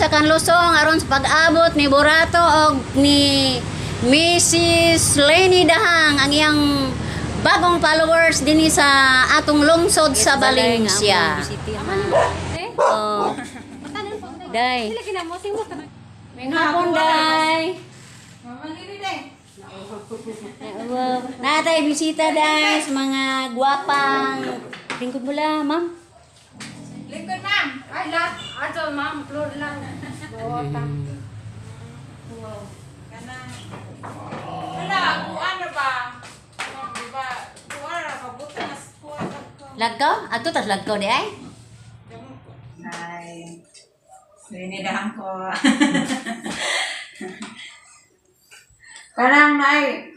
sa Kanlusong aron sa pag-abot ni Borato og ni Mrs. Lenny Dahang, ang iyang bagong followers dinhi sa atong lungsod sa Valencia. Oh. Day. May hapon, day. Natay bisita, day, sa mga gwapang. Lingkod mo lang, ma'am. Lingkod, ma'am. Ay, la. Ato, ma'am. Floor lang. Bota. Kanang. Wala, kuan na ba? Ma'am, di ba? Kuan na ba? Buta na kuan na ko. Lagkaw? Ato tas lagkaw di ay? Ay, sinidahan ko. Kanang nay.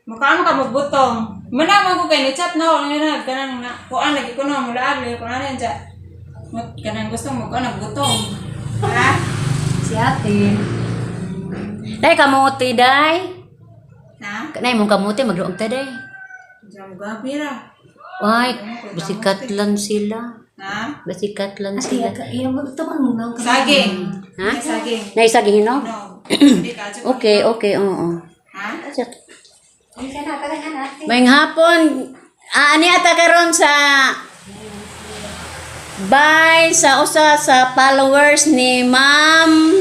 Mukha mo ka magbutong. Mana man ko kay ni chat na ako na kanang na kuan lagi ko na mula lagi ko na rin chat. Kanang gusto mo ko nagbutong. Ha? Si ate. Day kamote, day. Ha? Kanay mong kamote magluog ta, day. Diyan mo gabi ra. Ay, basikat lang sila. Ha? Basikat lang sila. Saging. Ha? Saging. Naisaging no? No. Hindi ka. Okay, oo. Ha? Maayong hapon. Ani ata karon sa bye sa usa sa followers ni Ma'am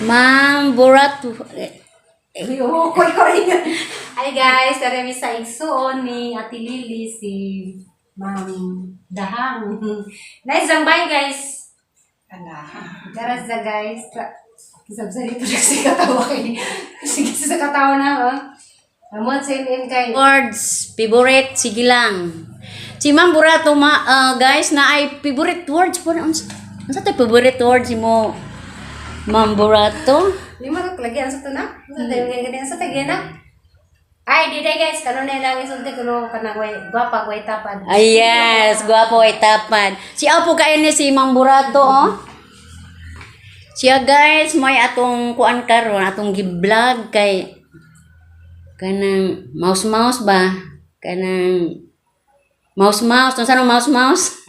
Ma'am Burat. Hi guys, tara mi sa igsuon ni Ate Lily si Ma'am Dahang. Nice ang bye guys. Ala. Garas na guys. Kisabsari po siya sa katawa kay. Sige sa katawa na oh. Amon sa MM kay. Words, favorite, sige lang. Si Ma'am Burato, ma, guys, na ay favorite words po na. Unsa unsa tay favorite words mo, Ma'am Burato? Lima ka lagi ang sa to na. Sa tayo ganyan sa tayo na. Ay, di day guys, kanon na lang isulti kuno kanang way gwapa way tapad. Ay, yes, gwapo ay tapad. Si Apo kayo ni si Ma'am Burato, oh. Siya guys, may atong kuan karon, atong gi-vlog kay kanang mouse mouse ba? Kanang mouse mouse, unsa nang mouse mouse?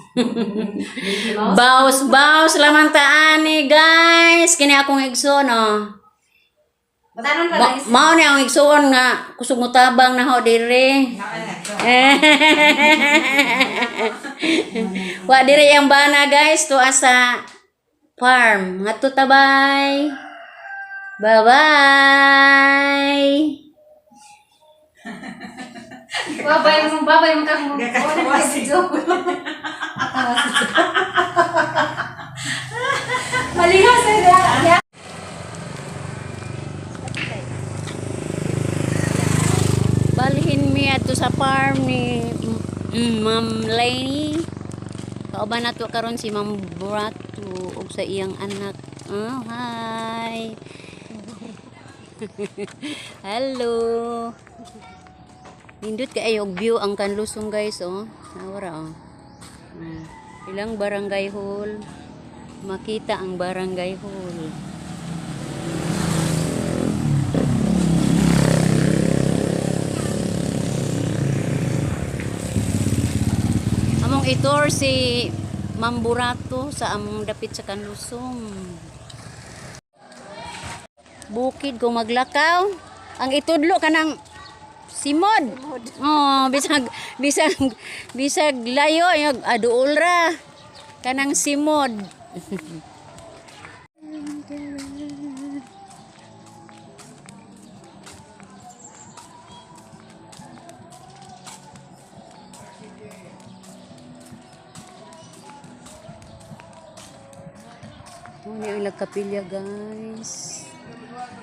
Baus baus laman taan ni guys. Kini akong igsoon, oh. Batanon pa Ma guys. mao ni ang igsoon nga kusog mo tabang na ho dire. Wa dire ang bana guys to asa farm. Ngadto tabay. Bye bye. Babay mo, babay mo kang mo. Gakatawa si Maliho sa ila. Balhin mi adto sa farm ni Ma'am Lainey. Kauban nato karon si Ma'am Burato ug sa iyang anak. Oh, hi. Hello. Nindot kaayo og view ang Kanlusong guys oh. Nawara oh. Ilang barangay hall. Makita ang barangay hall. Among itor si Ma'am Burato sa among dapit sa Kanlusong. Bukid kung maglakaw. Ang itudlo kanang simod. Oh, bisag bisag bisag layo yung aduol ra. Kanang simod. Muna ang ilang kapilya guys.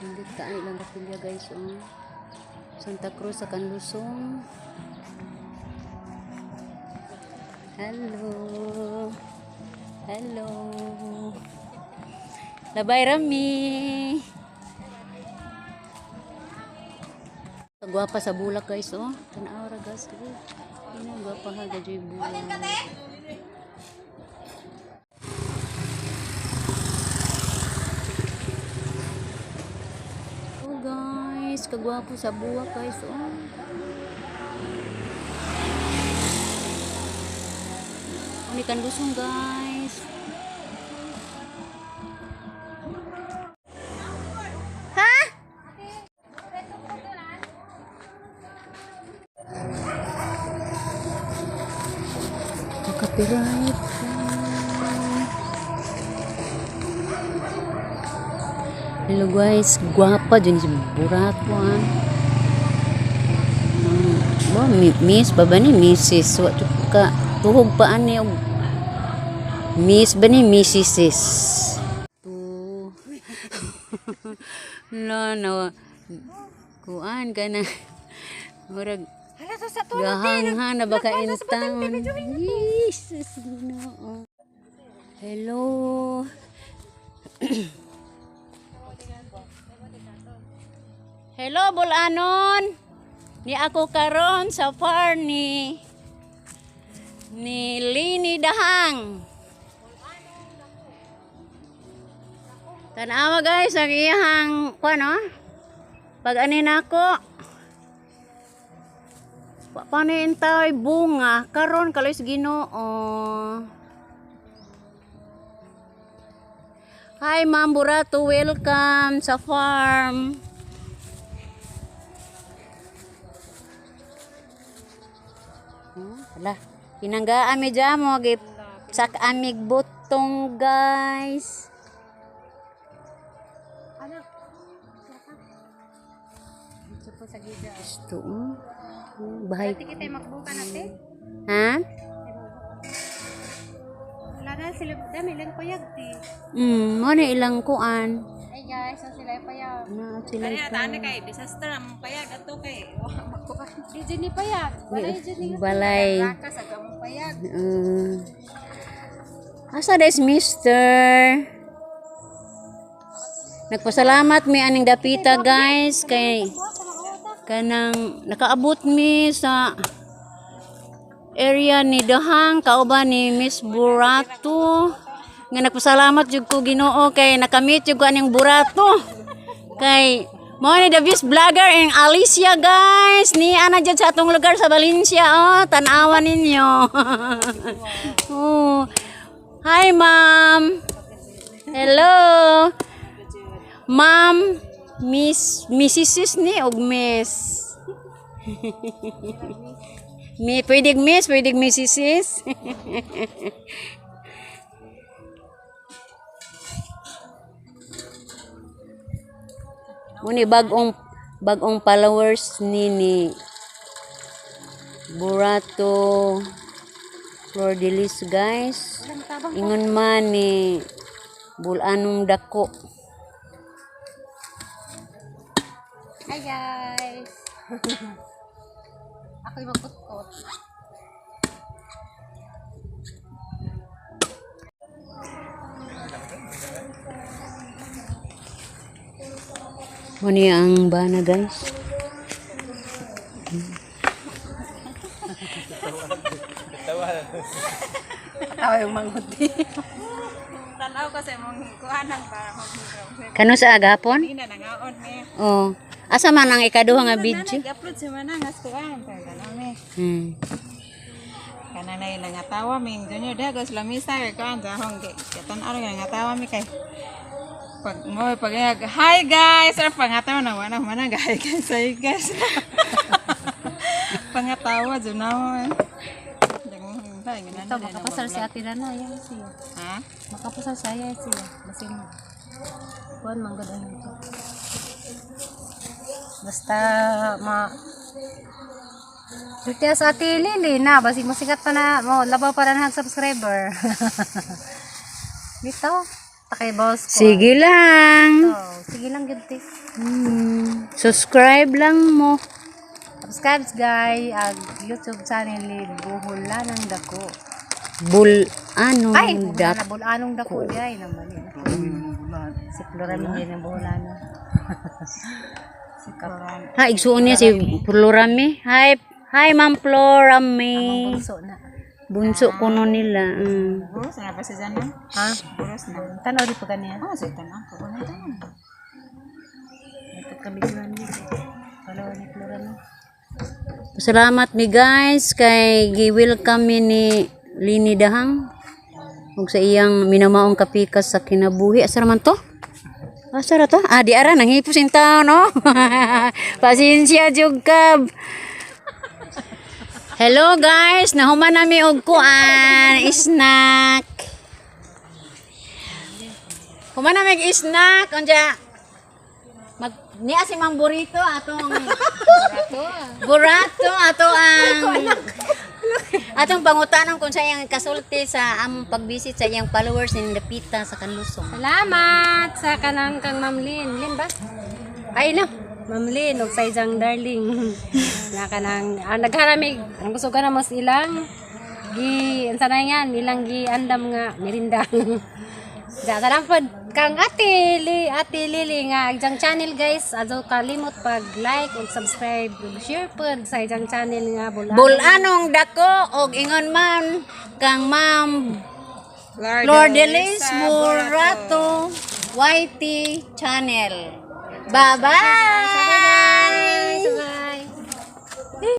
Hindi ka ang ilang kapilya guys. Oh. Santa Cruz sa Kanlusong. Hello. Hello. Labay rami. Gwapa sa bulak guys oh. Tanaw ra guys. Oh. Ina gwapa ha gajoy bulak. Oh guys, kagwapo sa buwak guys. Oh. Ni Grabe kan lusong, guys. Ha? Copyright. Hello guys, guwapa dyan si Burato ah. Ba, miss ba ba ni Mrs. Wa jud ka tuhog pa ani og Miss ba ni Mrs. Tu. No no. Kuan ka na. Murag Hala sa sa gahangha na baka in town. Jesus, Ginoo. Hello. Hello, Bulanon. Ni ako karon sa farm ni Lini Dahang. Tanawa guys, ang iyahang kuan no? Pag ani nako. Wa pa ni intay bunga karon kaloy sa Ginoo. Hi Ma'am Burato, welcome sa farm. Oh, hala. Pinanggaan mi dyan mo, sak amig butong guys. Gusto, oh. Oh, bahay. Kita magbuka natin. Ha? Wala na sila dami lang payag ti. Mo na ilang kuan. Ay guys, so sila yung payag. Na sila. Kaya taan kay disaster ang payag ato kay wa makuha. Di dyan ni payag. Wala dyan ni Balay. Raka sa gamong payag. Asa des mister? Nagpasalamat mi aning dapita guys kay kanang nakaabot mi sa area ni Dahang kauban ni Miss Burato. Nga nagpasalamat jud ko Ginoo kay nakamit jud ko aning Burato. Kay mao ni the best vlogger in Alicia guys. Ni ana jud sa atong lugar sa Valencia oh, tan-awan ninyo. Oh. Hi ma'am. Hello. Ma'am, Miss Mrs. ni og Miss. Mi pwedeng Miss, pwedeng Mrs. Muni bagong bagong followers ni Burato Flor de Lis guys. Ingon man ni Bulanong dako. Hi guys. Ako'y magkutkot. Muni ang bana guys. Tawa yung manguti. Tanaw ko sa imong kuhanan para mag Kano sa agapon? Hindi na nangaon mi. Oh. Asa man ang ikaduha nga video? Nag-upload si Manang as kuan tanaw mi. Kana na nangatawa mi junior dagos lamisa kay kuan sa hong kay tan-aw nga nangatawa mi kay pag mo pag hi guys or pangatawa na wala man hi guys, hi guys. Pangatawa jud na mo. Ito, makapasal si Ate Dana. Yan siya. Ha? Makapasal siya. Yan siya. Basin mo. Kuan, manggad ang ito. Basta, ma... Dito sa Ate Lily na. Basig masikat pa na. Mo, labaw para na subscriber. Dito. Takay boss ko. Sige lang. Oh, sige lang, gud ti. Subscribe lang mo. Subscribe guys ang YouTube channel ni Buhulanang Dako. Bul anong Ay, dako. Bulanong Dako di ay naman eh. Si Flora man din ang Buhulano. Si Kap. Ha, igsuon niya si Florami. Hi, hi Ma'am Florami. Ang bunso na. Bunso kuno nila. Buros na ba si Jana? Ha? Buros na. Tanaw di pa kaniya. Oh, sa tanaw ko na tanaw. May pagkabidyohan dito. Follow ni Flora no. Salamat mi guys kay gi-welcome mi ni Lini Dahang. Ug sa iyang minamaong kapikas sa kinabuhi. Asa raman to? Asa ra to? Ah, di ara nanghipos in town, no? Pasensya jug kab. Hello guys, nahuman nami og kuan, snack. Human nami og snack unja. Mag niya si Mang Burrito atong Burato ato ang atong pangutanon kung sa iyang kasulti sa among pagbisit sa iyang followers ni Dapita sa Kanlusong. Salamat sa kanang kang Ma'am Lynn. Lynn ba? Ay no. Ma'am Lynn ug sa isang darling. Na kanang ang nagharamig ang gusto ka na mas ilang gi unsa na yan ilang gi andam nga merinda. Ja, salamat pod kang Ate Li, Ate Lily nga ijang channel guys. Azo kalimot pag like ug subscribe ug share pod sa ijang channel nga Bulan. Bulanong dako og ingon man kang Ma'am Flordelis Burato YT Channel. Bye-bye!